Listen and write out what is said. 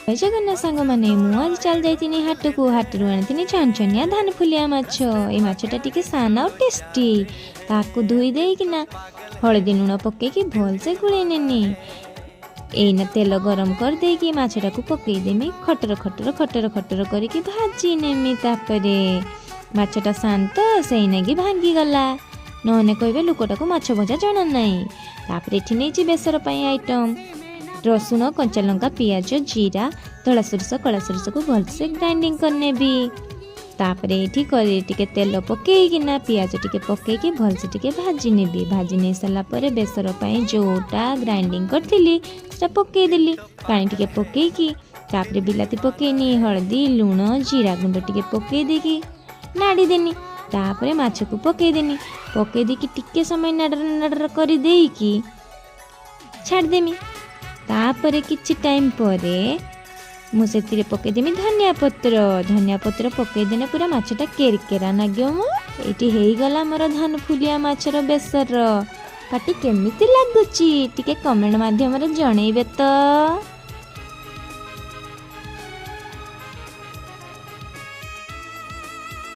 ଜୟ ଜଗନ୍ନାଥ ସାଙ୍ଗମାନେ, ମୁଁ ଆଜି ଚାଲି ଯାଇଥିଲି ହାଟକୁ। ହାଟରୁ ଆଣିଥିଲି ଛନଛନିଆ ଧାନ ଫୁଲିଆ ମାଛ। ଏଇ ମାଛଟା ଟିକେ ସାନ ଆଉ ଟେଷ୍ଟି। ତାକୁ ଧୋଇ ଦେଇକିନା ହଳଦୀ ଲୁଣ ପକେଇକି ଭଲସେ ଗୋଳେଇ ନେନି। ଏଇନା ତେଲ ଗରମ କରିଦେଇକି ମାଛଟାକୁ ପକେଇଦେମି, ଖଟର ଖଟର ଖଟର ଖଟର କରିକି ଭାଜି ନେମି। ତାପରେ ମାଛଟା ଶାନ୍ତ ସେଇନାଗି ଭାଙ୍ଗିଗଲା, ନହେଲେ କହିବେ ଲୋକଟାକୁ ମାଛ ଭଜା ଜଣା ନାହିଁ। ତାପରେ ଏଠି ନେଇଛି ବେସର ପାଇଁ ଆଇଟମ୍। ରସୁଣ, କଞ୍ଚା ଲଙ୍କା, ପିଆଜ, ଜିରା, ଧଳା ସୋରିଷ, କଳା ସୋରିଷକୁ ଭଲସେ ଗ୍ରାଇଣ୍ଡିଙ୍ଗ କରିନେବି। ତାପରେ ଏଇଠି କରି ଟିକେ ତେଲ ପକେଇକିନା ପିଆଜ ଟିକେ ପକେଇକି ଭଲସେ ଟିକେ ଭାଜି ନେବି। ଭାଜି ନେଇ ସାରିଲା ପରେ ବେସର ପାଇଁ ଯେଉଁଟା ଗ୍ରାଇଣ୍ଡିଙ୍ଗ କରିଥିଲି ସେଟା ପକେଇଦେଲି। ପାଣି ଟିକେ ପକେଇକି ତାପରେ ବିଲାତି ପକେଇନି, ହଳଦୀ, ଲୁଣ, ଜିରା ଗୁଣ୍ଡ ଟିକେ ପକେଇ ଦେଇକି ନାଡ଼ିଦେନି। ତାପରେ ମାଛକୁ ପକେଇଦେନି। ପକେଇ ଦେଇକି ଟିକେ ସମୟ ନାଡ଼ର ନାଡ଼ର କରିଦେଇକି ଛାଡ଼ିଦେମି। ତାପରେ କିଛି ଟାଇମ୍ ପରେ ମୁଁ ସେଥିରେ ପକେଇଦେମି ଧନିଆ ପତ୍ର। ଧନିଆ ପତ୍ର ପକେଇଦେଲେ ପୁରା ମାଛଟା କେରକେରା ନାଗିବ। ମୁଁ ଏଇଠି ହେଇଗଲା ମୋର ଧାନ ଫୁଲିଆ ମାଛର ବେସର। ପାଟି କେମିତି ଲାଗୁଛି ଟିକେ କମେଣ୍ଟ ମାଧ୍ୟମରେ ଜଣେଇବେ ତ।